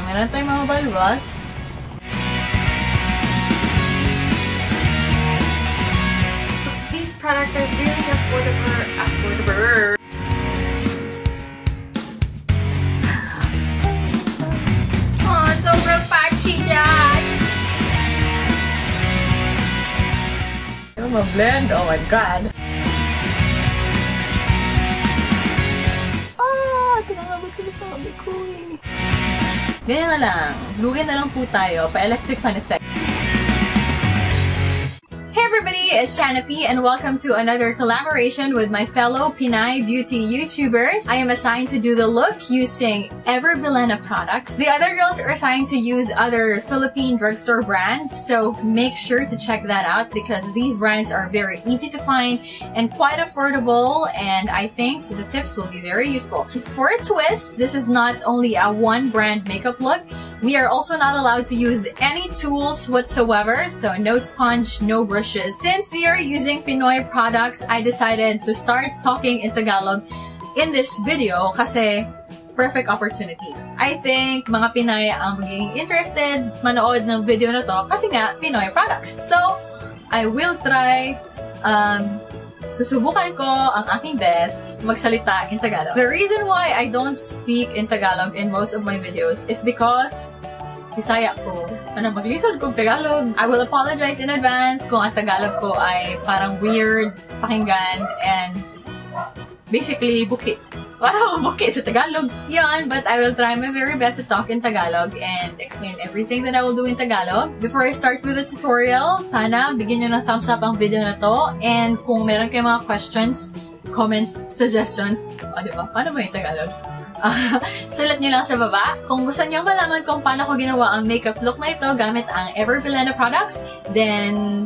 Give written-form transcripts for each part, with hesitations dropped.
meron tayong mga balwas. These products are really affordable. Oh, sobrang patchy yan! Ma-blend. Oh my God. Tinangabot ko na sabi ko eh. Ganyan na lang. Lugin na lang po tayo pa electric fan effect. Hey everybody, it's Shanna P and welcome to another collaboration with my fellow Pinay beauty YouTubers. I am assigned to do the look using Ever Bilena products. The other girls are assigned to use other Philippine drugstore brands, so make sure to check that out because these brands are very easy to find and quite affordable, and I think the tips will be very useful. For a twist, this is not only a one brand makeup look, we are also not allowed to use any tools whatsoever, so no sponge, no brushes. Since we are using Pinoy products, I decided to start talking in Tagalog in this video kasi perfect opportunity. I think mga Pinay ang magiging interested manood ng video na to kasi nga Pinoy products. So, I will try, susubukan ko ang aking best magsalita in Tagalog. The reason why I don't speak in Tagalog in most of my videos is because Bisaya ko. Maglisod kong Tagalog. I will apologize in advance kung ang Tagalog ko ay parang weird pakinggan and basically buki. Parang buki sa Tagalog. Yan, but I will try my very best to talk in Tagalog and explain everything that I will do in Tagalog. Before I start with the tutorial, sana bigyan nyo ng thumbs up ang video na to, and kung meron kayong mga questions, comments, suggestions, diba? Paano ba yung Tagalog? Sulat nyo lang sa baba. Kung gusto nyo malaman kung paano ko ginawa ang makeup look na ito gamit ang Ever Bilena products, then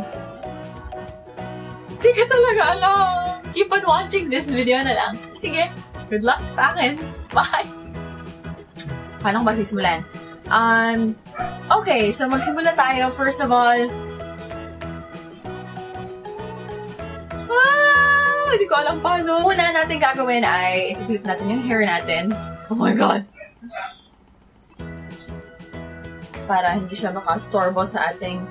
di ka talaga alam. Keep on watching this video na lang. Sige, good luck sa akin. Bye! Paano ko ba sisimulan? Okay, so magsimula tayo. First of all, hindi ko alam paano. Una natin gagawin ay i-flip natin yung hair natin. Oh my God! Para hindi siya makastorbo sa ating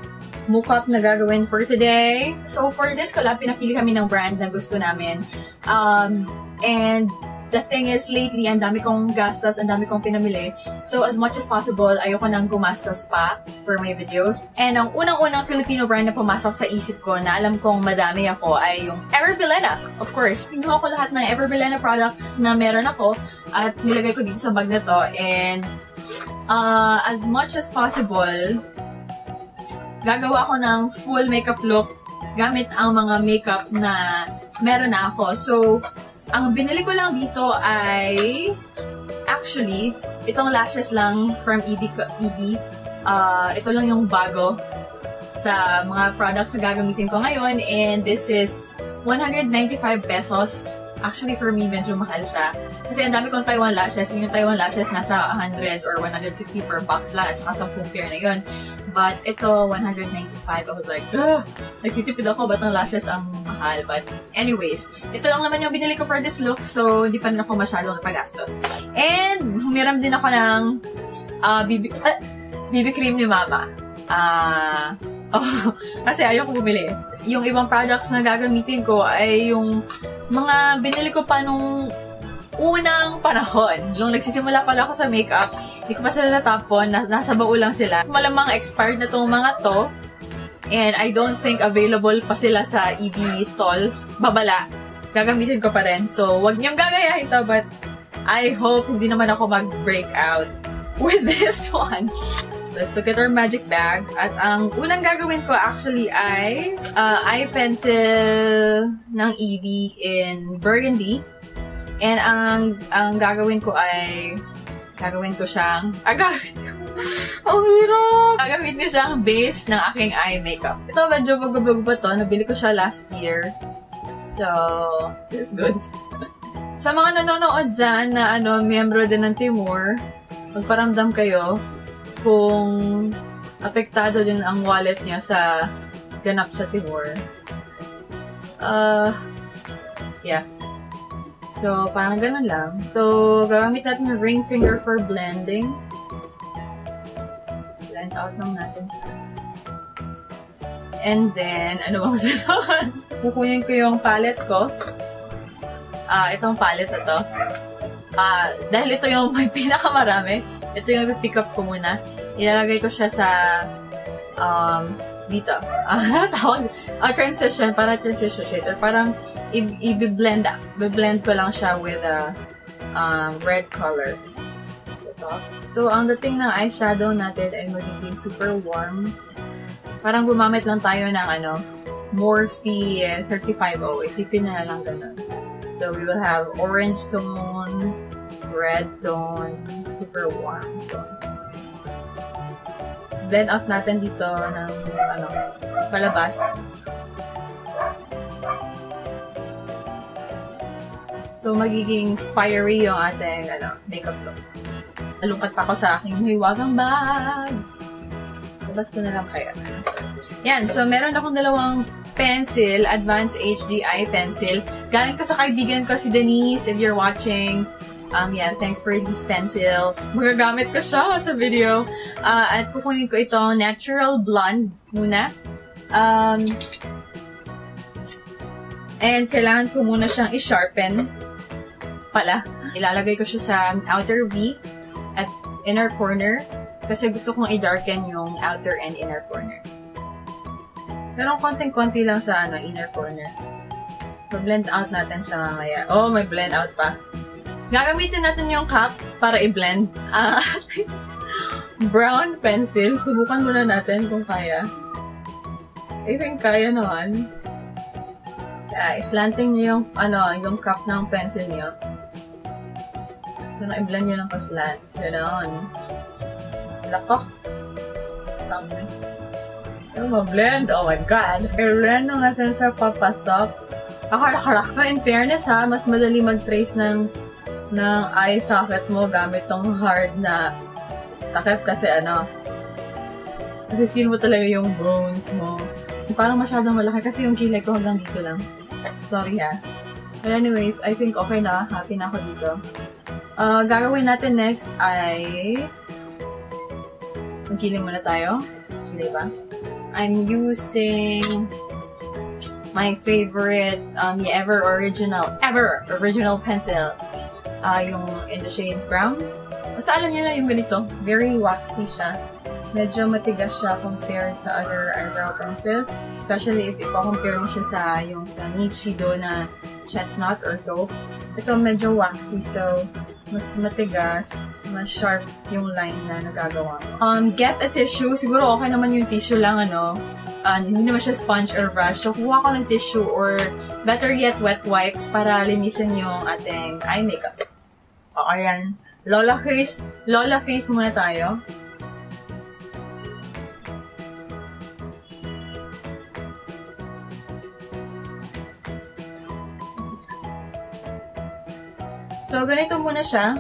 makeup na gagawin for today. So for this collab, pinapili kami ng brand na gusto namin. And the thing is, lately, ang dami kong gastos, ang dami kong pinamili. So, as much as possible, ayoko nang gumastos pa for my videos. And ang unang-unang Filipino brand na pumasok sa isip ko na alam kong madami ako ay yung Ever Bilena. Of course, kinuha ko lahat ng Ever Bilena products na meron ako at nilagay ko dito sa bag na to. And as much as possible, gagawa ko ng full makeup look gamit ang mga makeup na meron na ako. So, ang binili ko lang dito ay actually, itong lashes lang from EB. Ito lang yung bago sa mga products na gagamitin ko ngayon, and this is 195 pesos. Actually, for me, medyo mahal siya. Kasi ang dami kong Taiwan lashes. Yung Taiwan lashes nasa 100 or 150 per box lang at saka 10 pair na yun. But ito, 195. I was like, nagtitipid ako, ba't ang lashes ang mahal? But anyways, ito lang naman yung binili ko for this look, so hindi pa rin ako masyadong napagastos. And humiram din ako ng BB cream ni Mama. Kasi ayoko bumili. Yung ibang products na gagamitin ko ay yung mga binili ko pa nung unang panahon. Nung nagsisimula pala ako sa makeup, hindi ko pa sila natapon, nasa baul lang sila. Malamang expired na tong mga to, and I don't think available pa sila sa EB stalls. Babala. Gagamitin ko pa rin. So, wag niyong gagayahin to, but I hope hindi naman ako mag-break out with this one. Let's look at our magic bag. At ang unang gagawin ko actually ay eye pencil ng EB in burgundy. And ang gagawin ko ay gagawin ko siyang base ng aking eye makeup. Ito medyo bago-bago pa to. Nabili ko siya last year. So, this is good. Sa mga nanonood dyan na miyembro din ng Timur, magparamdam kayo kung apektado din ang wallet niya sa ganap sa Timur. Yeah. So, parang ganun lang. So, gagamit natin yung ring finger for blending. blend out lang natin siya. And then, ano bang sunod? Kukunin ko yung palette ko. Itong palette na to. Dahil ito yung may pinakamarami, ito yung pick up ko muna. Ilalagay ko siya sa, dito. Ano tawag? Transition, para transition shade. Or parang, i-blend ko lang siya with a red color. Ito. So, ang dating ng eyeshadow natin ay magiging super warm. Parang gumamit lang tayo ng Morphe 35O. Isipin na lang ganun. So, we will have orange tone, red tone, super warm tone. Blend out natin dito ng palabas. So, magiging fiery yung ating makeup look. Nalungkat pa ako sa aking hiwagang bag. Labas ko na lang kaya. Yan. So, meron akong dalawang pencil, Advanced HD Eye Pencil. Galing to sa kaibigan ko si Denise, if you're watching. Yeah, thanks for these pencils. Magagamit ko siya sa video. At kukunin ko itong Natural Blonde muna. And kailangan ko muna siyang i-sharpen. Pala. Ilalagay ko siya sa outer V at inner corner. Kasi gusto kong i-darken yung outer and inner corner. Pero konting-konti lang sa inner corner. Mag-blend out natin siya mamaya. Oh, may blend out pa. Gagamitin natin yung cup para i-blend. Brown pencil. Subukan muna natin kung kaya. I think kaya naman. Islanting niyo yung cup ng pencil niyo. So, na-i-blend niyo ng paslant. Ganon. Lakok. Tama. Ma-blend. Oh my God. I-blend na natin sa papasok. Akarak-arak na. In fairness mas madali mag-trace ng eye socket mo gamit tong hard na takip kasi kasi feel mo talaga yung bones mo. Parang masyadong malaki kasi yung kilay ko hanggang dito lang. Sorry But anyways, I think okay na. Happy na ako dito. Gagawin natin next ay magkiling muna tayo. Kilay ba? I'm using my favorite ever original pencil. Yung in the shade brown. Basta alam niyo na yung ganito. Very waxy siya. Medyo matigas siya compared sa other eyebrow pencil. Especially if i-compare mo siya sa Nichido na chestnut or taupe. Ito medyo waxy, so mas matigas, mas sharp yung line na nagagawa mo. Get a tissue. Siguro okay naman yung tissue lang, hindi naman siya sponge or brush. So, kuha ko ng tissue or better yet, wet wipes para linisin yung ating eye makeup. O, ayan. Lola face muna tayo. So, ganito muna siya.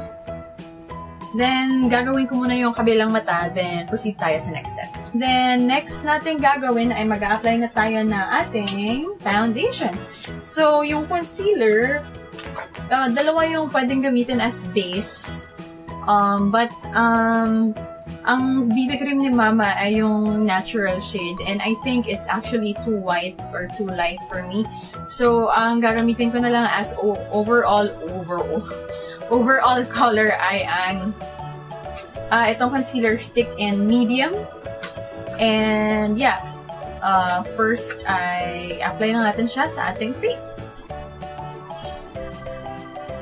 Then, gagawin ko muna yung kabilang mata. Then, proceed tayo sa next step. Then, next natin gagawin ay mag-a-apply na tayo ng ating foundation. So, yung concealer, dalawa yung pwedeng gamitin as base. Ang BB cream ni Mama ay yung natural shade. And I think it's actually too white or too light for me. So, ang gagamitin ko na lang as overall color ay ang itong concealer stick in medium. And yeah, first ay apply lang natin siya sa ating face.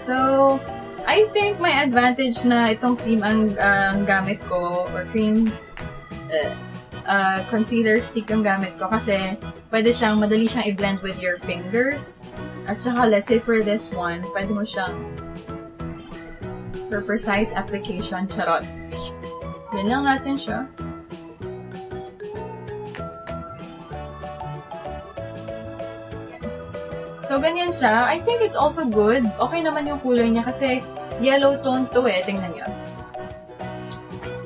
So, I think may advantage na itong cream ang gamit ko or cream concealer stick ang gamit ko kasi madali siyang i-blend with your fingers. At saka, let's say for this one, pwede mo siyang for precise application, charot. Yan lang natin siya. So, ganyan siya. I think it's also good. Okay naman yung kulay niya kasi yellow tone to Tingnan niyo.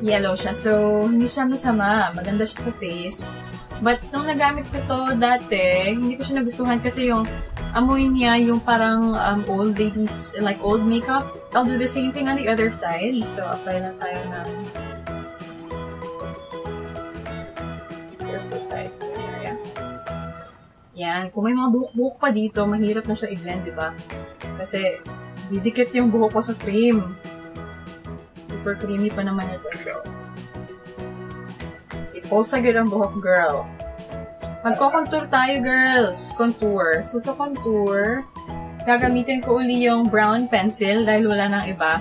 Yellow siya. So, hindi siya masama. Maganda siya sa face. But, nung nagamit ko to dati, hindi ko siya nagustuhan kasi yung amoy niya, yung parang old ladies, like old makeup. I'll do the same thing on the other side. So, apply lang tayo ng Yan. Kung may mga buhok-buhok pa dito, mahirap na siya i-blend, di ba? Kasi, didikit yung buhok ko sa cream. Super creamy pa naman ito. So, i-pose agad ang buhok, girl. Magko-contour tayo, girls. Contour. So, sa contour, gagamitin ko uli yung brown pencil dahil wala nang iba.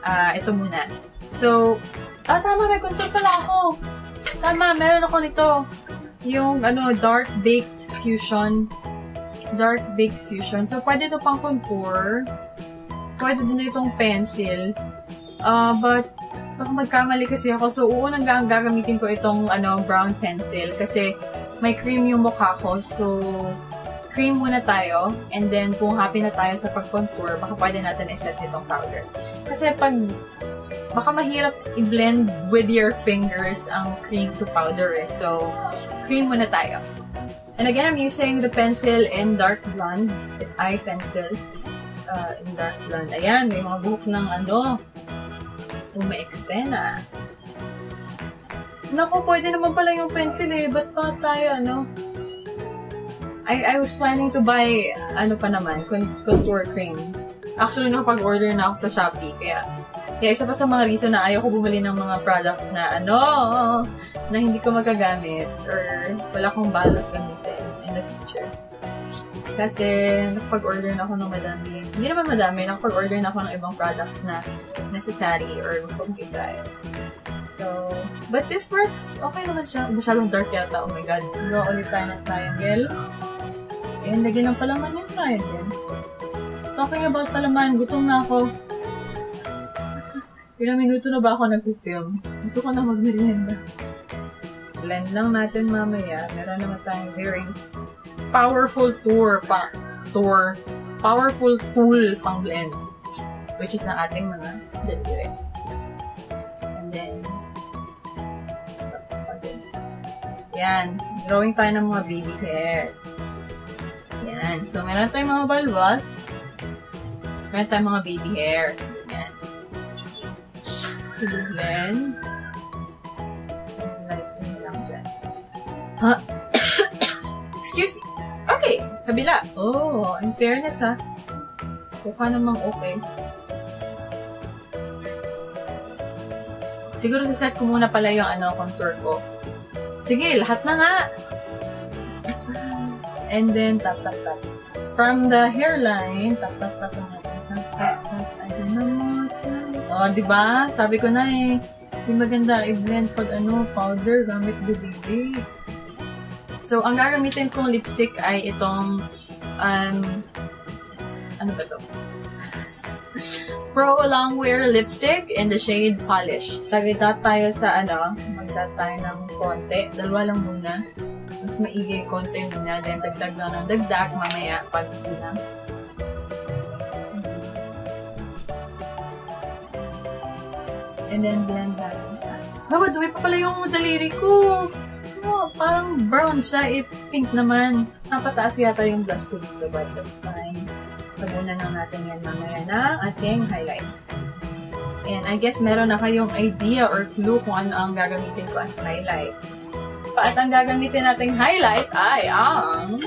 Ito muna. So, tama, may contour pala ako. Tama, meron ako nito. Yung, Dark Baked Fusion. Dark Baked Fusion. So, pwede ito pang contour. Pwede din itong pencil. But, baka magkamali kasi ako. So, unang gagamitin ko itong, brown pencil. Kasi, may cream yung mukha ko. So, cream muna tayo. And then, kung happy na tayo sa pag-contour, baka pwede natin iset itong powder. Kasi, baka mahirap i-blend with your fingers ang cream to powder. So, cream muna tayo. And again, I'm using the pencil in dark blonde. It's eye pencil. In dark blonde. Ayan, may mga buhok ng umeeksena. Naku, pwede naman pala yung pencil eh. Ba't pa tayo, I was planning to buy, contour cream. Actually, nakapag-order na ako sa Shopee. Kaya isa pa sa mga reason na ayaw ko bumili ng mga products na, na hindi ko magagamit or wala akong balot gamitin in the future. Kasi, nakapag-order na ako ng madami. Hindi naman madami, nakapag-order na ako ng ibang products na necessary or gusto kong i-try. So, but this works. Okay naman siya. Masyadong dark yata. Oh my god. Gawa ulit tayo ng triangle. And, lagyan ng palaman yung triangle. Talking about palaman, gutom na ako. Ilang minuto na ba ako nag-film? Gusto ko na mag-merienda. Blend lang natin mamaya. Meron naman tayong very powerful powerful tool pang blend. Which is ng ating mga daliri. And then, yan. Drawing tayo ng mga baby hair. Yan. So, meron tayong mga balbas. Meron tayong mga baby hair. Yan. So, blend. Lighten lang dyan. Excuse me. Okay. Kabila. Oh, in fairness ha. Kuka namang okay. Siguro set ko muna pala yung contour ko. Sige, lahat na nga. And then, tap. From the hairline, tap. Adyan na mo. Oh, diba? Sabi ko na eh. Hindi maganda i-blend pag powder gamit bibili. So, ang gagamitin kong lipstick ay itong, ano ba to? Pro Longwear lipstick in the shade Polish. Lagay-dot tayo sa mag-dot tayo ng konti. Dalawa lang muna. Mas maigi konti muna. Then, dagdag lang ng dagdag. Mamaya, pag na. And then, blend natin siya. Madumi pa pala yung daliri ko. Oh, parang brown siya. Pink naman. Napataas yata yung blush ko dito, but that's fine. Tabunan lang natin yan mamaya na ating highlight. And I guess meron na kayong idea or clue kung ano ang gagamitin ko as highlight. At ang gagamitin nating highlight ay ang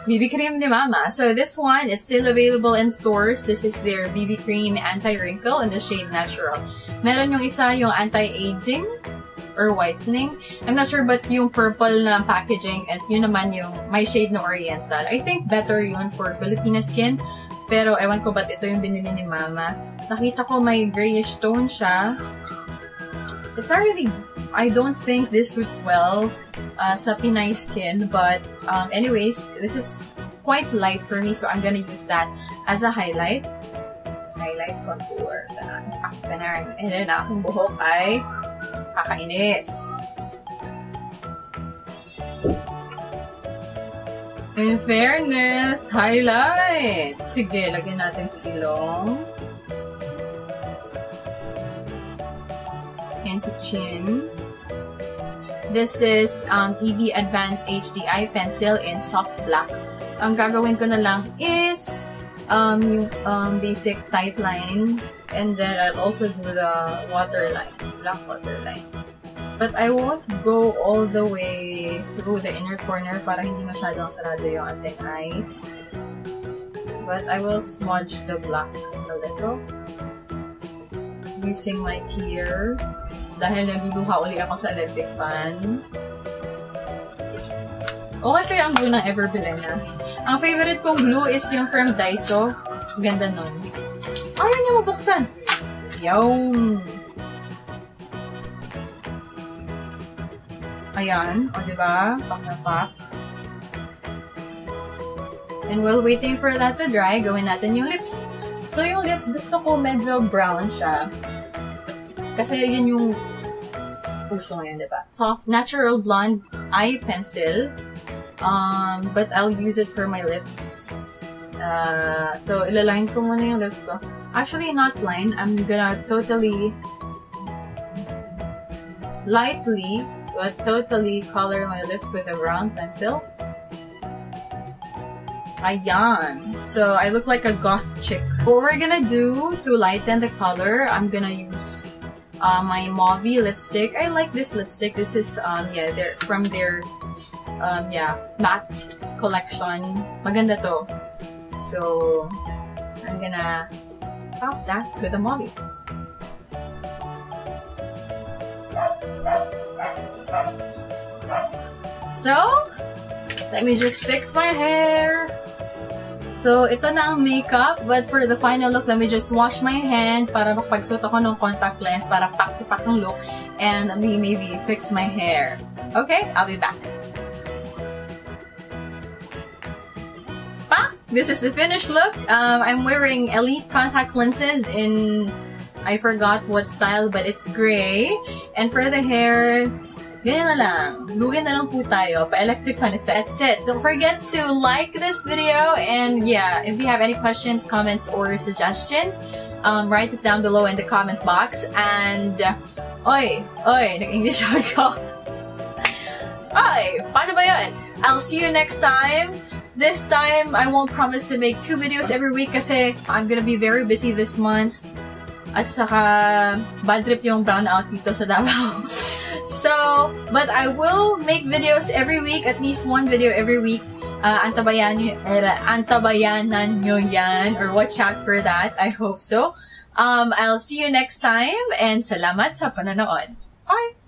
BB cream ni Mama. So this one, it's still available in stores. This is their BB cream anti-wrinkle in the shade Natural. Meron yung isa yung anti-aging or whitening. I'm not sure, but yung purple na packaging at yun naman yung my shade na Oriental. I think better yun for Filipina skin. Pero ewan ko ba't ito yung binili ni Mama. Nakita ko may grayish tone siya. It's not really, I don't think this suits well sa Pinay skin. But anyways, this is quite light for me. So I'm gonna use that as a highlight. Highlight contour. Ganun. And then akong buhok ay kakainis. In fairness, highlight! Sige, lagyan natin sa ilong. And sa chin. This is EB Advanced HD Eye Pencil in soft black. Ang gagawin ko na lang is yung basic tight line. And then I'll also do the waterline, black waterline. But I won't go all the way through the inner corner para hindi masyadong sarado yung ating eyes. But I will smudge the black a little. Using my tear. Dahil nagluluha uli ako sa electric fan. Okay kaya ang glue ng Everbilena. Ang favorite kong glue is yung from Daiso. Ganda nun. Ayaw niya mabuksan. Yawn! Ayan. O, diba? Pak na pak. And while waiting for that to dry, gawin natin yung lips. So, yung lips, gusto ko medyo brown siya. Kasi yun yung puso ngayon, diba? Soft, natural blonde eye pencil. But I'll use it for my lips. So, ilaline ko muna yung lips ko. Actually, not line. I'm gonna lightly, but totally color my lips with a brown pencil. Ayan. So, I look like a goth chick. What we're gonna do to lighten the color, I'm gonna use my Mauve lipstick. I like this lipstick. This is, they're from their, matte collection. Maganda to. So, I'm gonna top that with a Mauve. So, let me just fix my hair. So, ito na ang makeup. But for the final look, let me just wash my hand para makapagsuot ako ng contact lens para pak-to-pak ng look. And let me maybe fix my hair. Okay? I'll be back. This is the finished look. I'm wearing Elite contact lenses in, I forgot what style, but it's gray. And for the hair, ganyan na lang. Lugin na lang po tayo. Pa-electric fan if that's it. Don't forget to like this video. And yeah, if you have any questions, comments, or suggestions, write it down below in the comment box. And, nag-English ako. Paano ba yun? I'll see you next time. This time, I won't promise to make 2 videos every week kasi I'm gonna be very busy this month. At saka, bad trip yung brownout dito sa Davao. So, but I will make videos every week, at least 1 video every week. Antabayanan nyo yan, or watch out for that. I hope so. I'll see you next time, and salamat sa panonood. Bye!